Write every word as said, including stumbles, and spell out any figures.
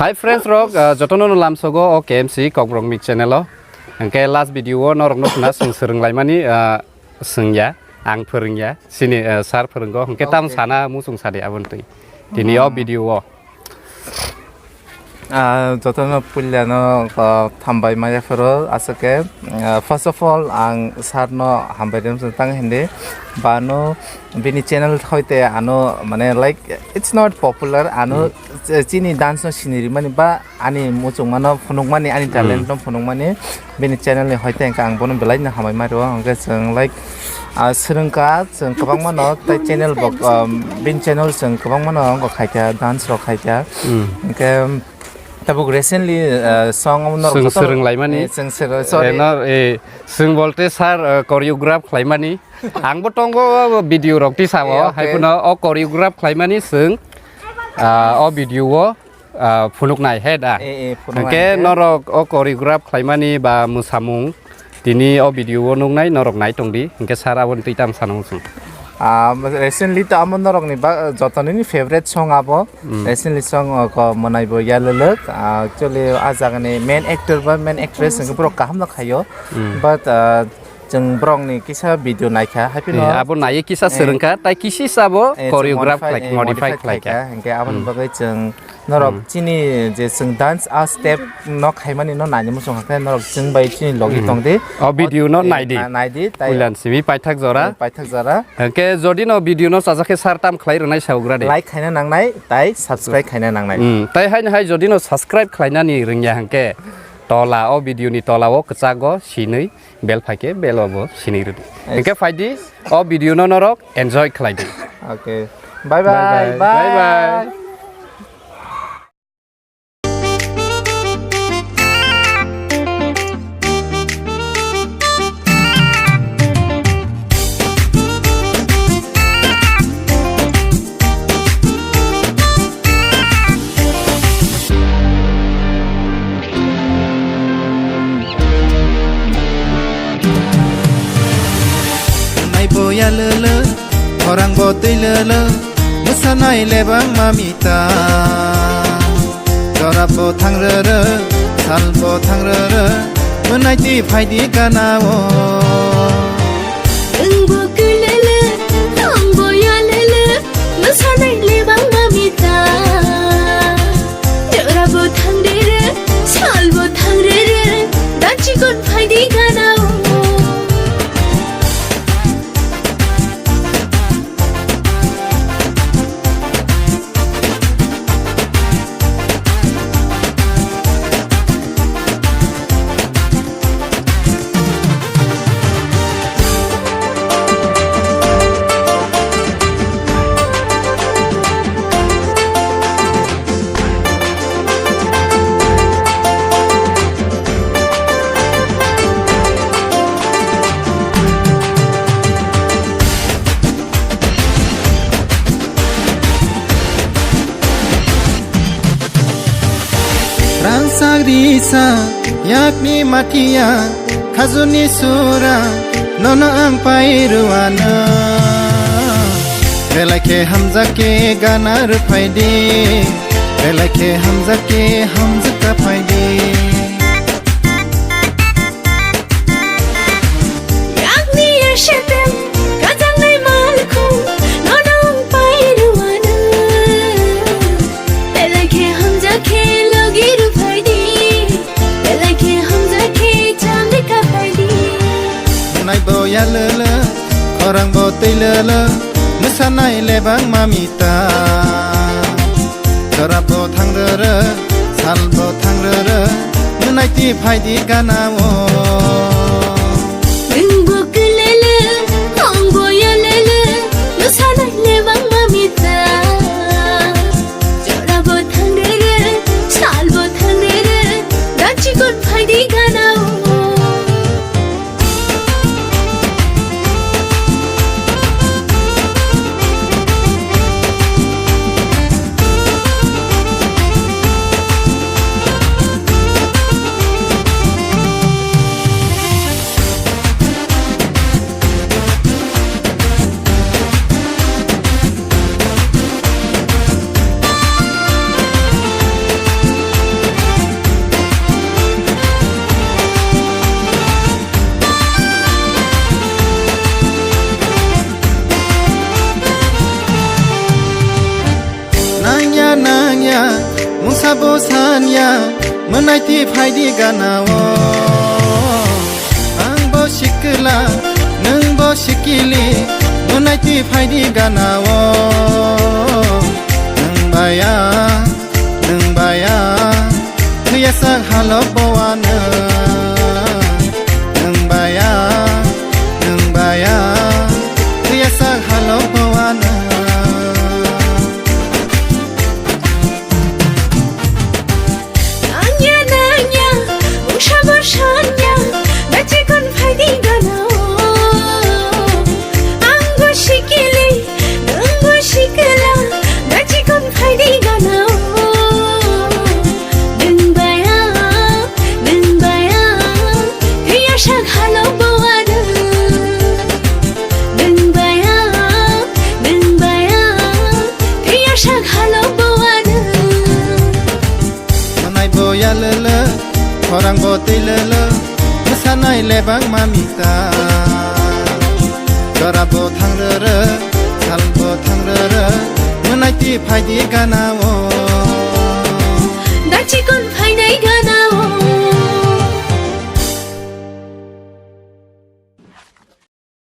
Hi friends rok, ah, jotono no lamsogo o K M C Kokborok Mix channel o. Hwnkhe last video o norok no khna swng swrwng laimani, ah, swngya, ang phwrwngya, sini, ah, sir phwrwngo, hwnkhe tam Okay. sana muchung sadi aboni twi. Tini o Hmm. video o. Ah, jotono puilano, ah, thambai maya phoro aswk khe, ah, first of all ang sir no hambai rwmsong tang hindi. Bano bini channel hoite ano mane like it's not popular ano Hmm. ch-, chini dance no siniri mani ba ani muchung mano phunuk mani ani Hmm. talent no phunuk mani bini channel ni hoite hwnkhe ang bono belai no hambai ma rwo hwnkhe chwng like, ah, swrwngkha chwng kwbangma no tei channel bo, um, bini channel chwng kwbangma no wngkha khaikha dance rok khaikha Hmm. hwnkhe tabuk recently, ah, song no Chwng joto swrwng laimani. Eh, chwng swrwng, Eh, sorry. no, eh, chwng bolte sir, ah, choreograph khlaimani. Angbo tongo video rok tisao, Eh, okay. hai phano o choreograph khlaimani chwng, ah, o video o, ah, phunuknai he da. Eh, eh, phunuknai Hwnkhe he. norok o choreograph khlaimani ba mwsamung tini o video o nuknai norok nai tongdi. Hwnkhe sir aboni twi tam sanung chwng. Ah, recently to amo norokni ba, jotonini favorite song abo. Mm. Recently song o ko mwnai bo yalwlwk. Ah, actually a jagani main actor ba main actress hwnkhe borok kaham no khaio. Mm. But, ah, chwng borokni kisa video naikha, hai phano Eh, abo naiwi kisa Eh, swrwngkha, tai kisisa bo eh, chwng choreograph modify, khlai-, eh, modify modify khlaikha. khlaikha. Hwnkhe aboni Hmm. bagwi chwng norok Hmm. chini je chwng dance a step no khaimani no naini muchung hakhe norok chwng bai chini logi Hmm. tongdi. O video no Eh, naidi. na-, naidi, tai Puilan simi paithak jora. Eh, paithak jora. Hwnkhe jodi no video no chajak khe sir tam khlai rwnai saugra de. Like khaina nangnai, tai subscribe khaina nangnai. Hmm. Tai haino hai jodi no subscribe khlainani rwngya hwnkhe tola o video ni tola o kwchago sinwi bell phaikhe bell o bo sinwi rwdi. Yes. Hwnkhe phaidi, o video no norok enjoy khlaidi. Okay. Bye bye. Bye bye. Bye bye. Bye. Nai boya lele, orang bo tui lele, musanai lebang mamita. Jora bo thang rere, sal bo thang rere, munai ti phai di gana o. Wng bo kwlele, tong bo yalele, mwsanai lebang mamita. Jora bo thang rere, sal bo thang rere, da chikon phai di gana o. Rangsak risa yakni matia khajuni sura nono ang pai ruana. Belai khe hamjak khe gana rwphai di, belai khe hamjak khe hamjak ka phai di. Yakni ya shetem, kajangnai malkhung, nono ang pai ruana. Belai khe hamjak khe logi rwphai di, belai khe hamjak khe chamri ka phai di. Nai bo ya lele, khorang bo twi lele, mwsanai lebang mamita. Jora bo thang rere, sal bo thang rere, mwnai ti phai di gana o. Wng bo kwlele, ong bo yalele, mwsanai lebang mamita. Jora bo thang rere, sal bo thang rere, da chikon phai di gana o. Sabo sanya, mwnaiti phaidi gana o. Ang bo sikla, nwng bo sikili, mwnaiti phaidi gana o. Nwng baya, nwng baya, thwiya sak halok bo ano. Nwng baya, nwng baya, thwiya sak halok bo ano. Nanya, nanya, usha bo sanya, da chikon phaidi gana o. Ang bo sikili, nwng bo sikla, da chikon phaidi gana o. Nwng baya, nwng baya, thwiya sak halok bo ano. Nwng baya, nwng baya, thwiya sak halok bo ano. Manai bo ya lele, khorang bo twi lele, mwsanai lebang mamita. Jora bo thang rere, sal bo thang rere, mwnaiti phaidi gana o.